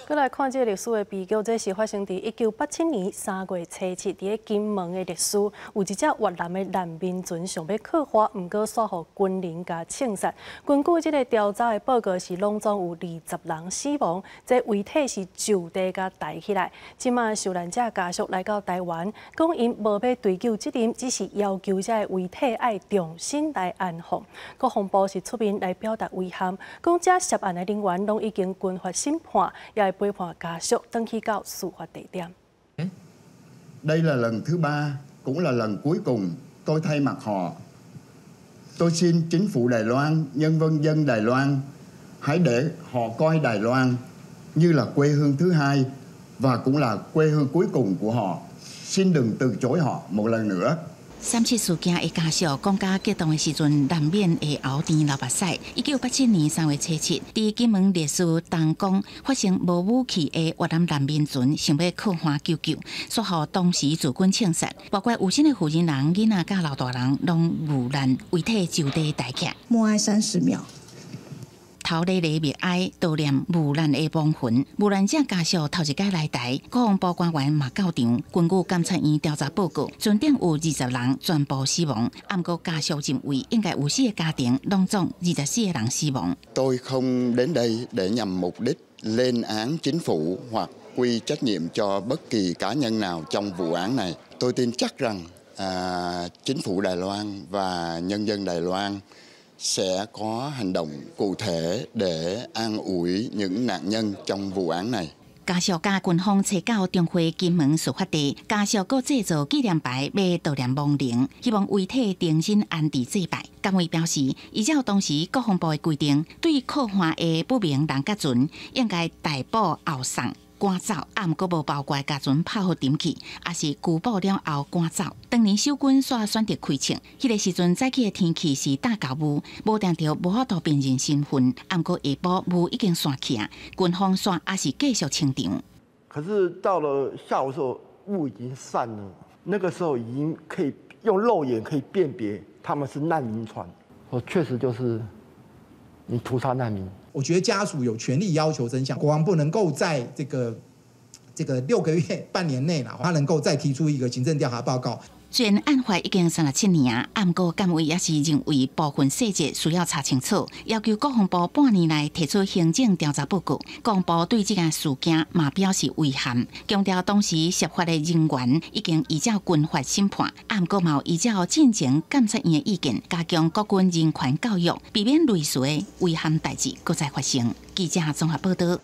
閣來看這个歷史的悲劇，這是發生佇1987年3月初七，佇咧金門的烈嶼，有一隻越南的難民船想欲靠岸，毋過煞予軍人共槍殺。根據這个調查的報告是，攏總有20人死亡，這遺體是就地共抬起來。這馬受難者家屬來到台灣，講𪜶無欲追究責任，只是要求這个遺體愛重新來安放。國防部是出面來表達遺憾，講這涉案的人員攏已經軍法審判，也會陪伴家屬轉去到事發地點。 Đây là lần thứ ba, cũng là lần cuối cùng tôi thay mặt họ. Tôi xin chính phủ Đài Loan, nhân dân dân Đài Loan, hãy để họ coi Đài Loan như là quê hương thứ hai và cũng là quê hương cuối cùng của họ. Xin đừng từ chối họ một lần nữa. 三七事件的家屬講甲激動的時陣，難免會喉甜流目屎。1987年3月初七，佇金門烈嶼東港發生無武器的越南難民船想欲靠岸求救，煞予當時駐軍槍殺，包括有身的婦人、人、囡仔佮老大人攏遇難，遺體就地抬起。默哀30秒。頭咧咧默哀悼念遇難的亡魂。遇難者家屬頭一擺來台，國防部官員嘛到場。根據監察院調查報告，船頂有20人全部死亡。毋過家屬認為應該有四個家庭，攏總24個人死亡。 Tôi không đến đây để nhằm mục đích lên án chính phủ hoặc quy trách nhiệm cho bất kỳ cá nhân nào trong vụ án này. Tôi tin chắc rằng chính phủ Đài Loan và nhân dân Đài Loan sẽ có hành động cụ thể để an ủi những nạn nhân trong vụ án này. 家屬佮軍方揣到中會金門事發地，家屬閣製作紀念牌，欲悼念亡靈，希望遺體重新安置祭拜。監委表示，依照當時國防部的規定，對靠岸的不明人佮船，應該逮捕後送趕走，啊，毋過無包括共船拍予沉去，抑是拘捕了後趕走。當年守軍煞選擇開槍，彼个時陣早起的天氣是罩霧，無定著無法度辨認身份。啊，毋過下晡霧已經散去啊，軍方煞猶是繼續清場。可是到了下午的時候，霧已經散了，那個時候已經可以用肉眼可以辨別他們是難民船。我確實就是你屠殺難民。我覺得家屬有權利要求真相，國防部能夠在這個6個月、半年內啦，他能夠再提出一個行政調查報告。雖然案發已經37年啊，毋過監委猶是認為部分細節需要查清楚，要求國防部半年內提出行政調查報告。國防部對這件事件嘛表示遺憾，強調當時涉法的人員已經依照軍法審判，毋過嘛有依照進前監察院的意見，加強國軍人權教育，避免類似的遺憾代誌閣再發生。記者綜合報道。